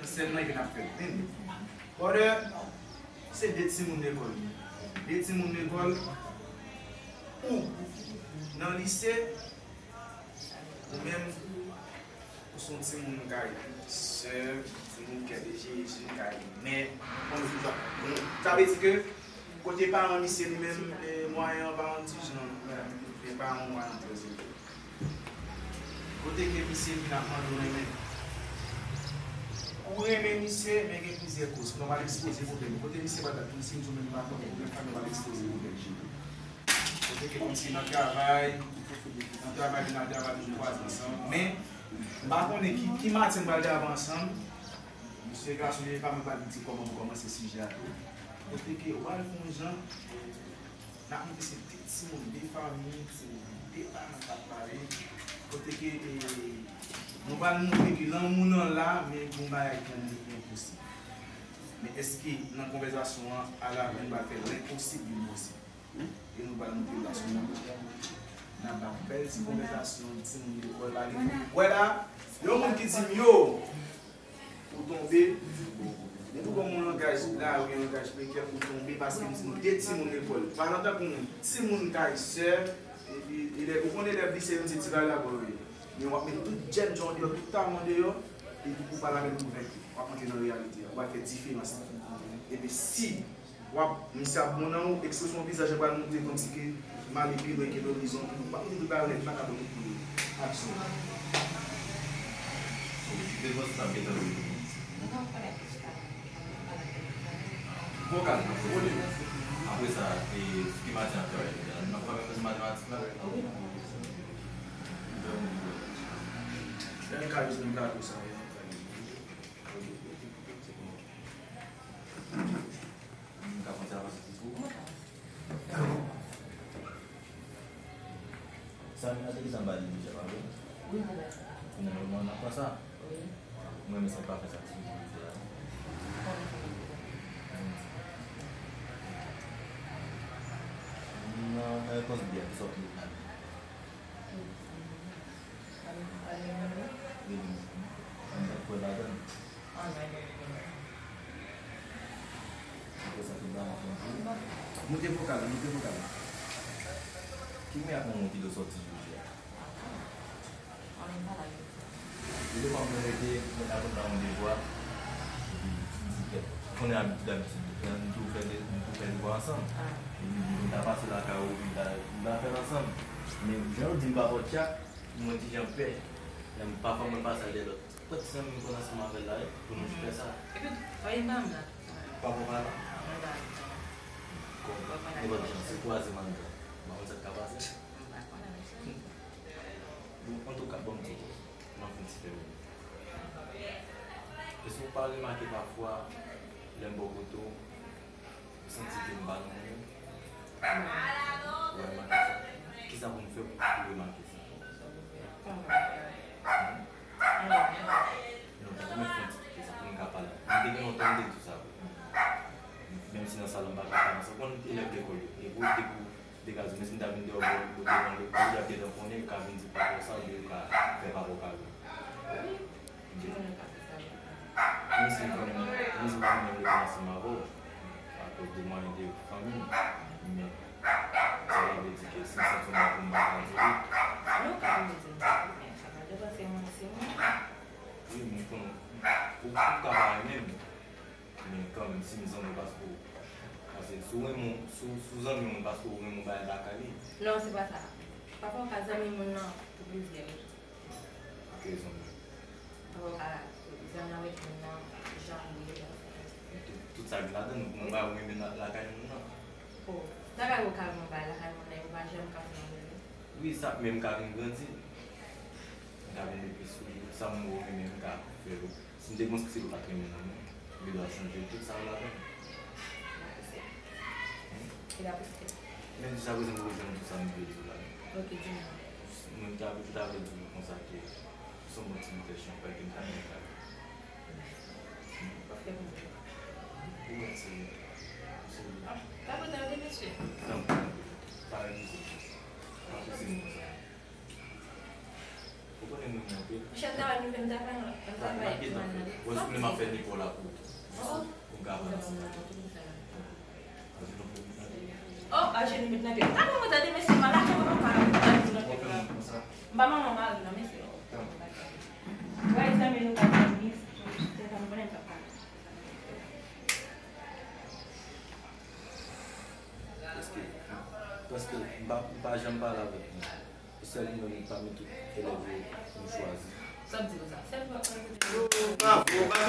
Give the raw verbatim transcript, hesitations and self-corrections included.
Sèlman epi n ap fè l. Men, brother, se de timoun lekòl. De timoun lekòl, ou nan lise, ou menm, ou se yon timoun kay sè, timoun kè de Jezi, kay mè, konn toujou ap bon. Sa vle di ke kote paran misye li menm, eh, mwayen an pa yon ti jan, men paran mwayen an trè elve. Kote ke misye vin ap mande w renmen. Ou renmen misye, men gen plizyè koz. Kounye a w al ekspoze pwoblèm. Kote misye pral bat pou misye, misye menm pa konnen pwoblèm, fami w al ekspoze pwoblèm. Kote ke kòmsi nan travay, nan travay, vin al travay toujou kwaze ansanm. Men, m pa konnen ki, ki maten n pral travay ansanm. Mesye gason, e pa mwen pral di kòman pou kòmanse sijè a tou. Kote ke w al fè yon jan, n ap montre se de timoun, de fanmi, se de paran k ap pale. Kote ke, e, nou pral montre ke lanmou nan la, men gen yon bagay k rann li enposib. Men èske nan konvèsasyon an, alavè n pral fè lenposib vin posib? E nou pral montre gason nan. N ap ba bèl ti konvèsasyon, timoun lekòl, pale. Wè la, yon moun ki di m, yo, ou tonbe. Depi w ban m yon langaj lari, yon langaj prekè, ou tonbe, paske m di nou de timoun lekòl. Paran tankou mwen, timoun kay sè, epi elèv, ou konn elèv lise, yo se ti vagabon yo ye. Men w ap met tout djènn jan w deyò, tout talon w deyò, epi pou w pale avè l konvenk ou. W ap antre nan reyalite a, ou pral fè diferans la. Epi si w ap, misye ap bon nan ou, ekspresyon vizaj la pral montre kòmsi ke m ale pi lwen ke lorizon, ou p ap montre tout bagay nèt, m pa ka pran tout pou li. Aksyon. Vokal, vole. Apre sa, e, ki maten ap travay jodi a? N ap travay pou matematik la? Lè m ka jis nan plato sa, wi. M ka konte avanse ti kou. Sa m ateri sa m ba li deja, pa vre? Wi, m wè sa. Finalman, n ap pran sa. Wi. Mwen, men sa pa fè sa ti kou jodi a. Kòman sa? Nan, nan repons byen, ki sòti nan. Li vin, ann kwè ladan l. Apre sa, tout bagay ap fè. Moute vokal la, moute vokal la. Ki mwen ak manman w ki dwe sòti jodi a? Li devan mwen rete, mwen aprann nan yon devwa. Epi, m di kèt. Ou konnen abitid, abitid. M toujou fè de, m toujou fè devwa ansanm. Epi, m ta pase lakay ou, m ta, m ta fè l ansanm. Men, jan yo di m pa fè tchak, mwen ti jan pè. Lè m pafwa mwen pase al dèyè lòt. Kot ti zanmi m konn ansanm avè l la, wi, pou nou fè sa. Epi, pa gen pa m la. Papa w pa la? Mwen pa la. Kòm nenpòt jan, si w kwaze m anndan, m pa konn sa k ka pase. M pa konnen, mesye. Bon, antouka, ban m di w, m ap fè yon ti fèmen. Èske w pa remake pafwa, lè m bò kote w, ou santi ke m pa nan mwen menm? Ou remake sa? Kisa pou m fè pou, pou remake sa? Sa pou fè? Kòman? Hmm? Non, ta renmen fè yon ti pike sa pou m ka pale. M te gen lontan m te di w sa vre. Menm si nan salon m pa ka pale ansanm, konn elèv lekòl yo. E pou, e pou degaje, men si m ta vin deyò bò, bò devan lekòl, y ap gentan konnen, yo ka vin di papa w sa, oubyen yo ka fè papa w kado. Wi, ki moun yo ka fè sa vre? Menm si m konnen, menm si m pa konnen m rete ansanm avè w, akoz de mwayen de fanmi m, men sa pa vle di ke si m santi yon bagay pou m pa ka di w. Non, pa vle di m sa, men sa pa depanse mwen, se mwen. Wi, m konnen. Ou, ou ka pa renmen m, men kanmenm, si m zanmi w paske w, paske si w renmen, si w, si w zanmi moun paske w renmen yon bagay lakay li. Non, se pa sa. Papa w ka zanmi moun nan pou plizyè rezon. Ak rezon l. Papa w ka zanmi avèk moun nan, jan l ye. Men tout, tout sa gen ladan l, pou yon bagay ou renmen la-, lakay moun nan. O, sa ka rive w ka renmen yon bagay lakay moun nan, epi w pa janm ka fè yon bagay. Wi, sa, men m ka vin grandi. M ka vin pi sou sa m renmen, m ka fè l. Si m te konn si l pa t renmen nan mwen, m gen dwa chanje tout sa m ladan l. L ap posib. L ap posib. Men jiskaprezan m poko jwenn tout sa m vle di w la. Ok, di m. Mwen ta, ta vle di w konsa ke se yon bon ti bouch chanpay ke m ta renmen kale. Pa fè pou mwen. Ou mèt serye. Serye. Ah, pa kontan de mesye. Tanpri, tanpri. Pa refize. Pa pouse m konsa. Ou konnen m Monchè, travay nou fè, m ta fè yon lòt. M ta fè yon lòt. Wè, si w vle, m ap fè Nikòla pou, pou m ka pran ansanm. Oh, ajenou met nan pye. Gade mwen, tande mesye, m al achte mwen pa mari nan pye. M pa manman mari non, mesye. Wè, zanmi nou pa minis, se sa m konnen m pa pale. Paske, paske m pa, m pa janm pale avèk moun. Se sèl ou menm pami tout elèv yo m chwazi. Sa m di konsa, sèl mwen konn kote.